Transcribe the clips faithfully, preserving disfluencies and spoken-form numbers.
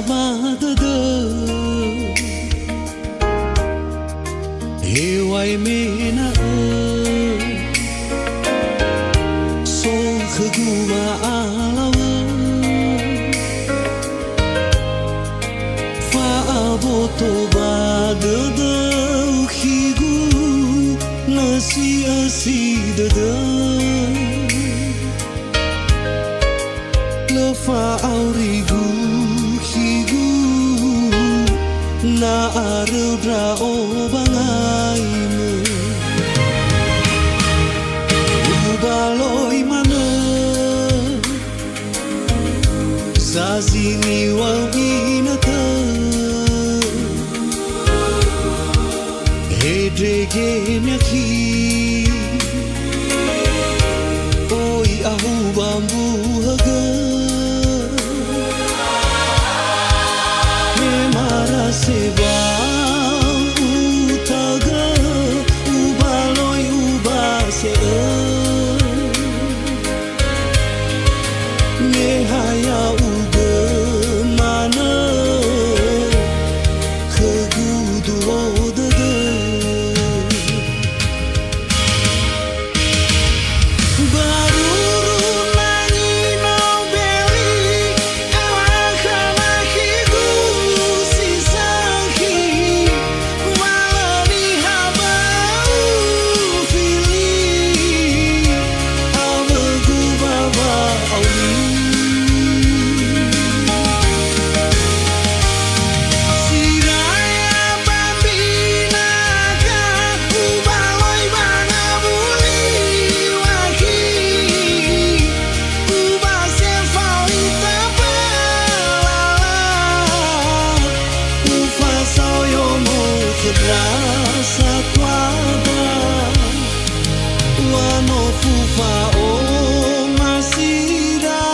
ba dödö. Hew̃a'ae me na'ö so khögu wa'alaw̃ö, fa'aboto ba dödöu khigu, nösi'ösi dödö. Lö fa'aurigu khigu, na aröu ndra'o ba ngaimö. Ubaloi manö, zazi niŵa'ö inötö. Hedrege nyakhi, oi ahu ba mbuhögö. Me marase ba utagö, ubaloi ubase'ö. Niha ya'ugö manö khögu duo dödö. Baruru nangi no beli, akha nakhigu si sakhi. Wa lö niha ba ufili, awögu ba wa'auri. Siraya ba mbinaka, ubaloi ba ngawuli wakhi. Ubase fao ita ba lala, ufasaoyo mo khöndra satuada. Wa no fufa'o masira,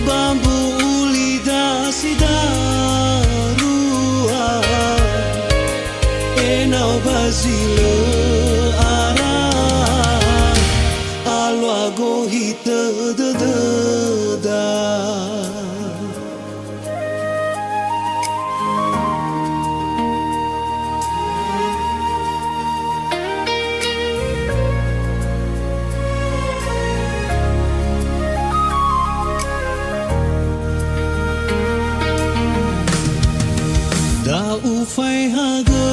ba mbu'u li dasi darua. Ena'ö ba zi lö ara, alua gohitö dödöda. Da ufaehagö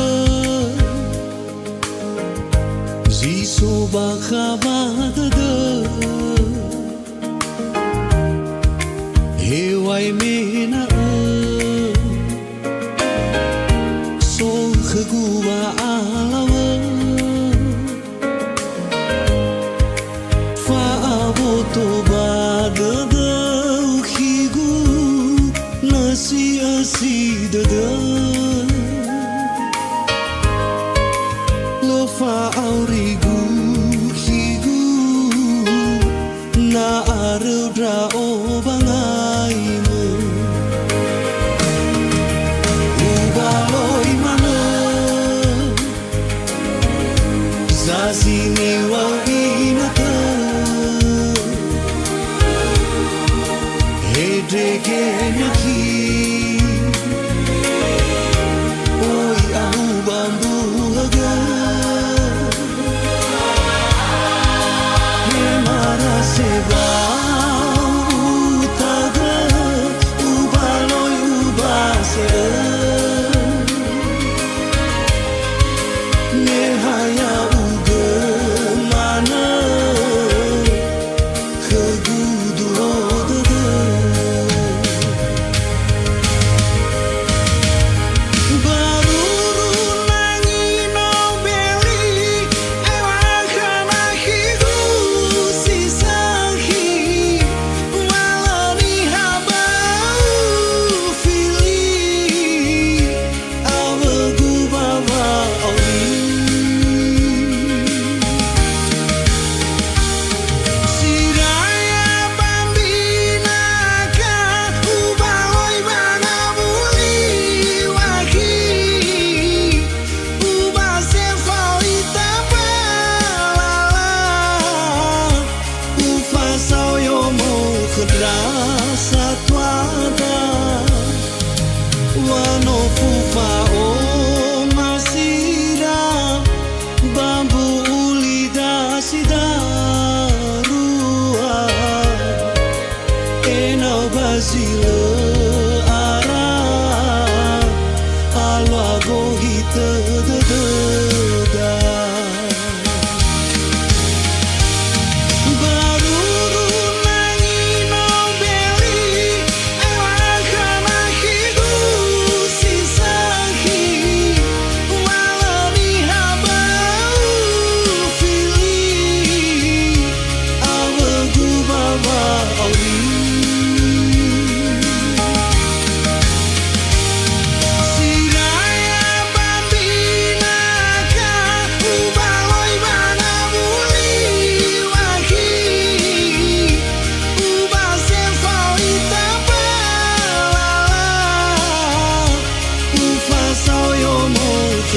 zi so bakha ba dödö. Hew̃a'ae me na'ö so khögu wa'alaw̃ö, fa'aboto ba dödöu khigu, nösi'ösi dödö. Lö fa'aurigu khigu, na aröu ndra'o ba ngaimö. Ubaloi manö, zazi niŵa'ö inötö. Hedrege nyakhi, oi ahu ba mbuhögö. He marase ba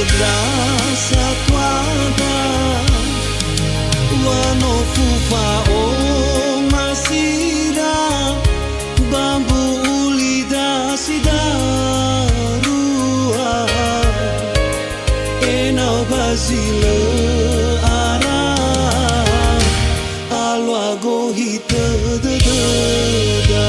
Rasa tuada, wa no fufa'o masira, ba mbu'u li dasi darua, ena'ö ba zi lö ara, alua gohi dödöda.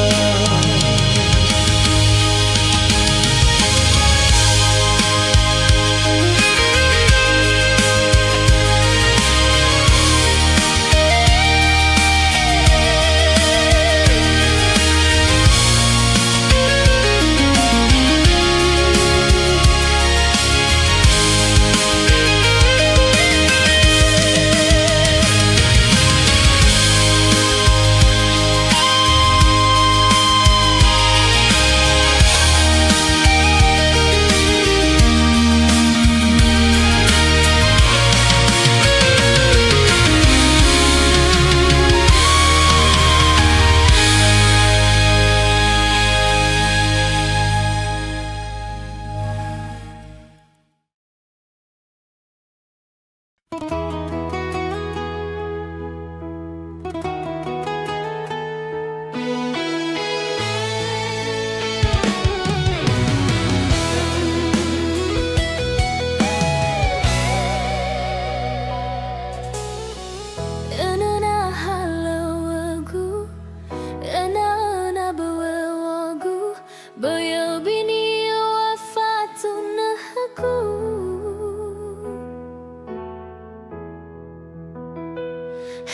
Önöna halöŵögu, önöna böŵögu, böi öbini ua fatunöhögu.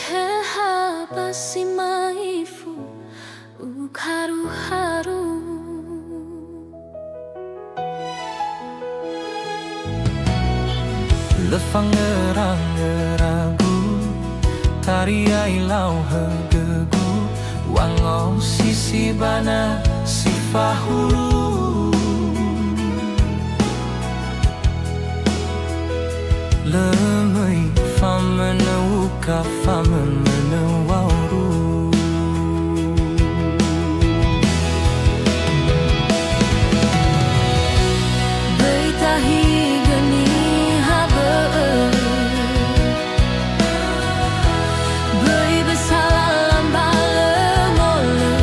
He ha ba si maifu uharu-haru. Lö fangöra-ngöragu, taria ilau högögu, wangosisi ba nasi fahuru. Lö möi famönö uka, famönönö waoru. Böi tahigö niha bö'ö. Böi besala lambalö molö,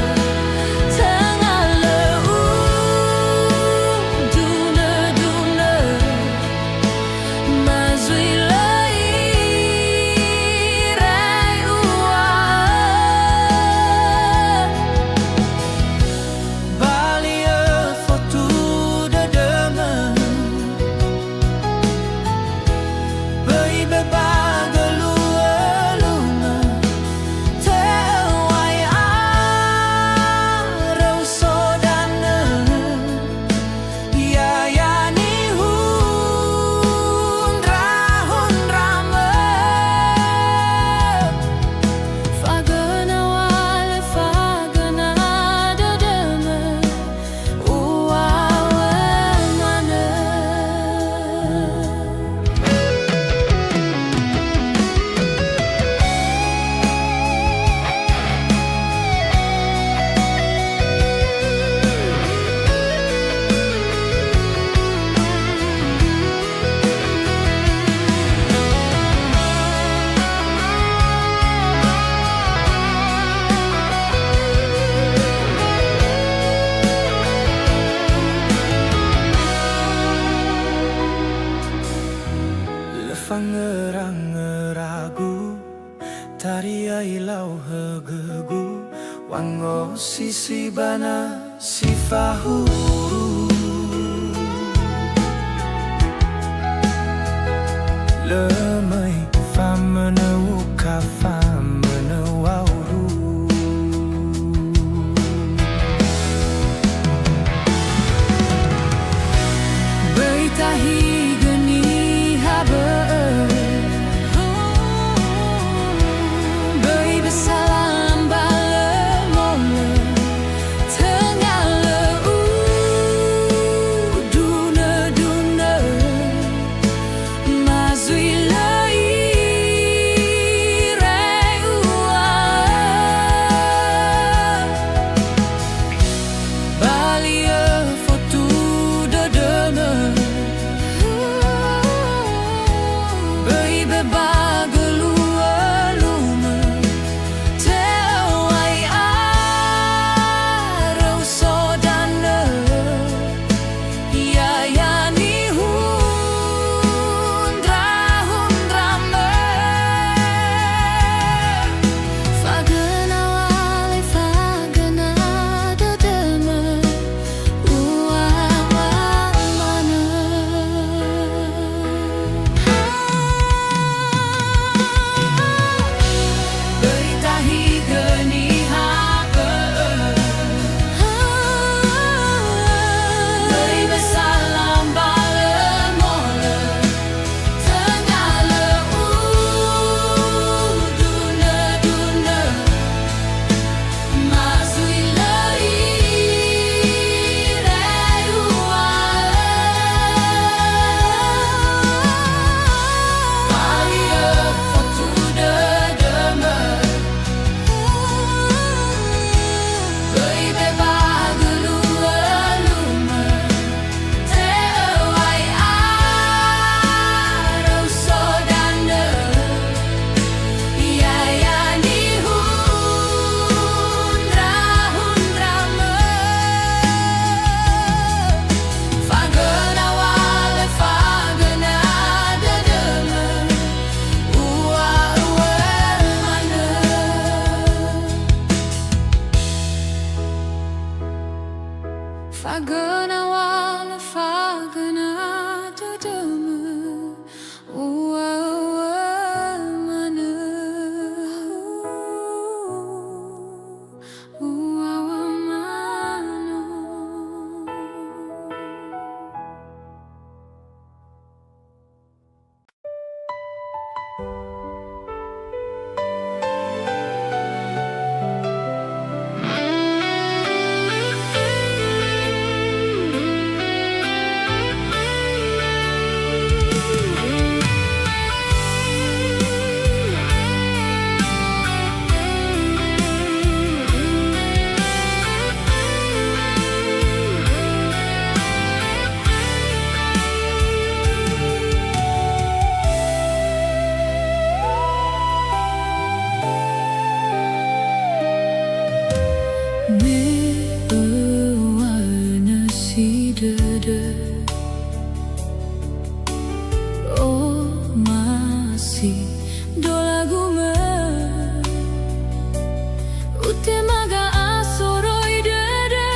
tenga lö udunö-dunö, ma zui lö irai ua. Ba li'ö fotu dödömö. Böi beba gölua-lua, te'oai aröu sodanö, ya'ia nihundrahundramö. Fagöna ua lö fagöna dödömö. Uŵa'ö manö. Lö fangöra-ngöragu, taria ilau högögu, wangosisi ba nasi fahuru. Lö möi famönö uka, famönö waoru. Böi tahigö niha bö'ö. Böi besala lambalö molö, tenga lö udunö-dunö, ma zui lö Öna wa lö fagöna dödömö, uŵa'ö manö. Uŵa'ö manö. Me öŵa'ö nösi dödö, omasi dola gumö. Utema ga'asoroi dödö,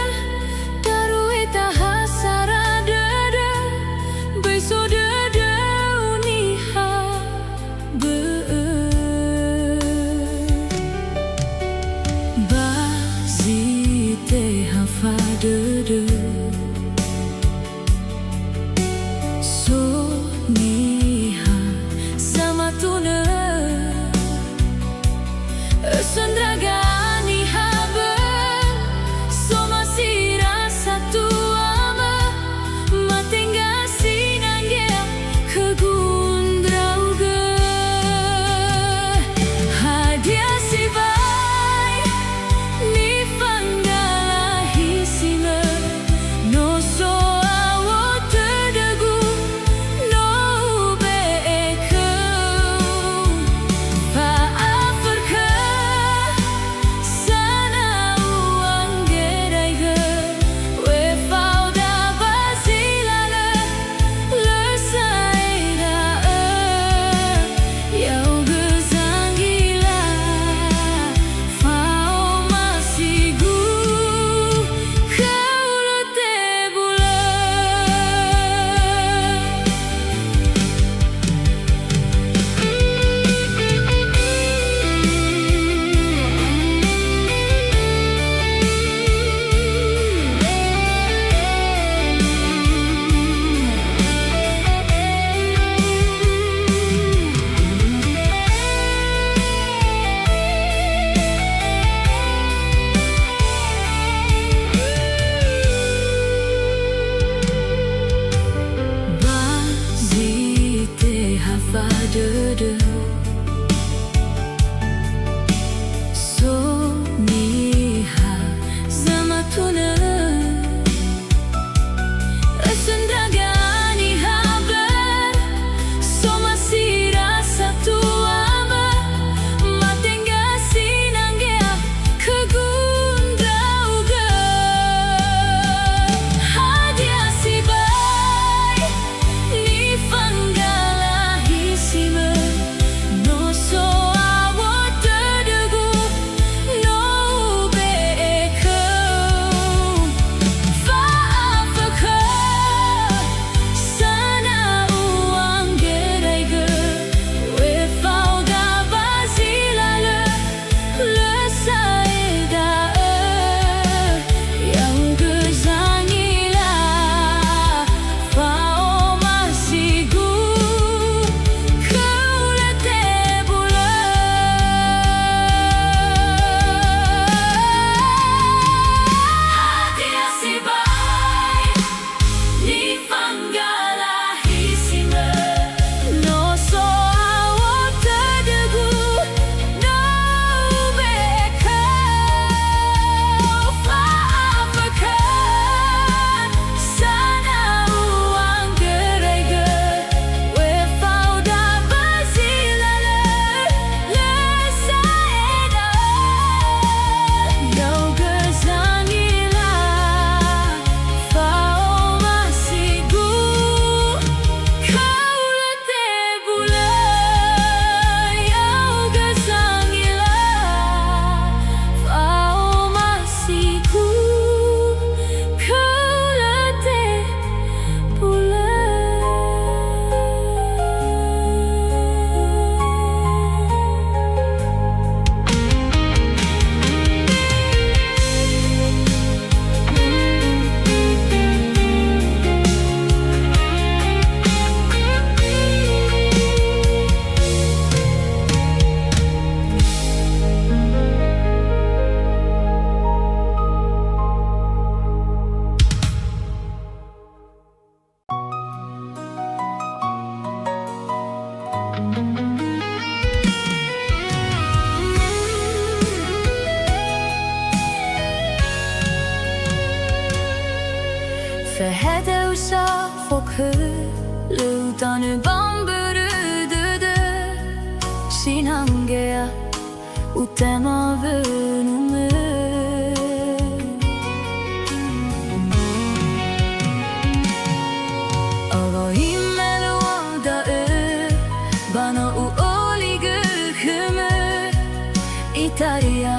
darue taha sara dödö, böi so dödöu niha bö'ö. Ba zi teha fadödö, Sa fokhö lö utanö ba mbörö dödö, sinangea utema wönumö. Awai me lö u'ao da'ö, ba no u'oligö khömö. Itaria,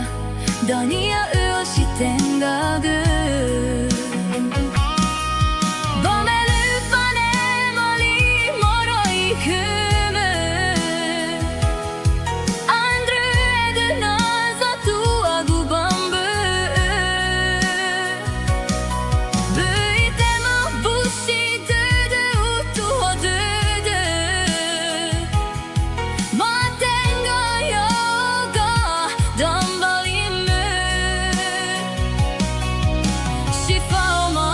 dania ö'ö si tenga gö. Ba me lö fanemali moroi khömö. Andrö dödöna zatua gu ba mbö'ö. Böi tema busi dödö utuho dödö. Matenga ya'oga dambalimö. Si faoma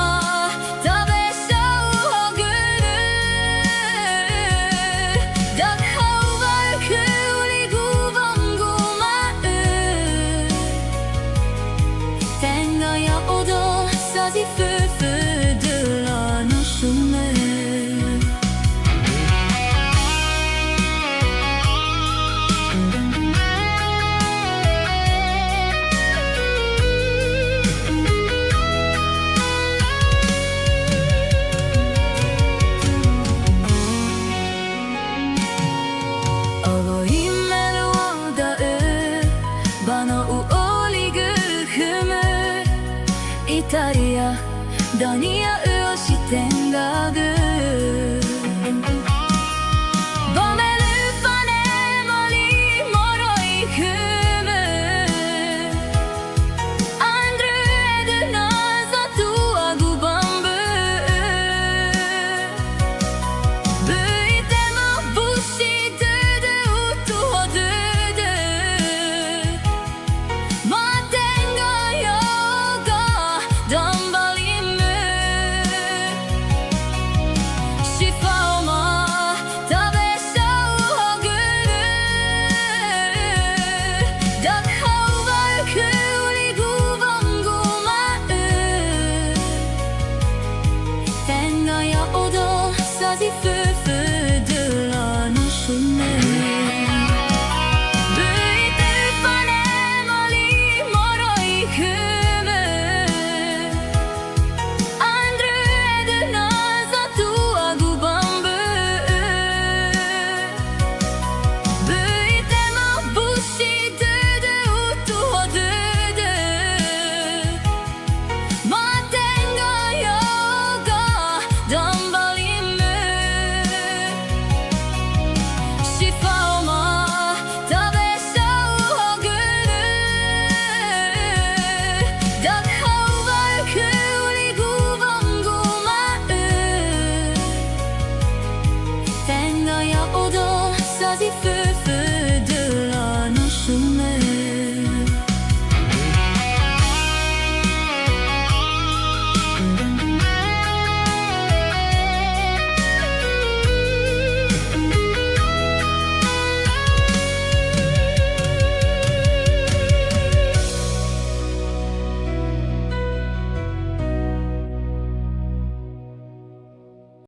tabe sauhagörö. Dakhau wa'ökhö uligu wangguma'ö. Tenga ya'odo sa zi föfö döla nusumö. Awai me lö u'ao da'ö, ba no u'oligö khömö. Itaria, dania ö'ö si tenga gö. Ba me lö fanemali moroi khömö. Andrö dödöna zatua gu ba mbö'ö. Böi tema busi dödö utuho dödö. Matenga ya'oga dambalimö. Si faoma tabe sauhagörö. Dakhau wa'ökhö uligu wangguma'ö. Tenga ya'odo sa zi föfö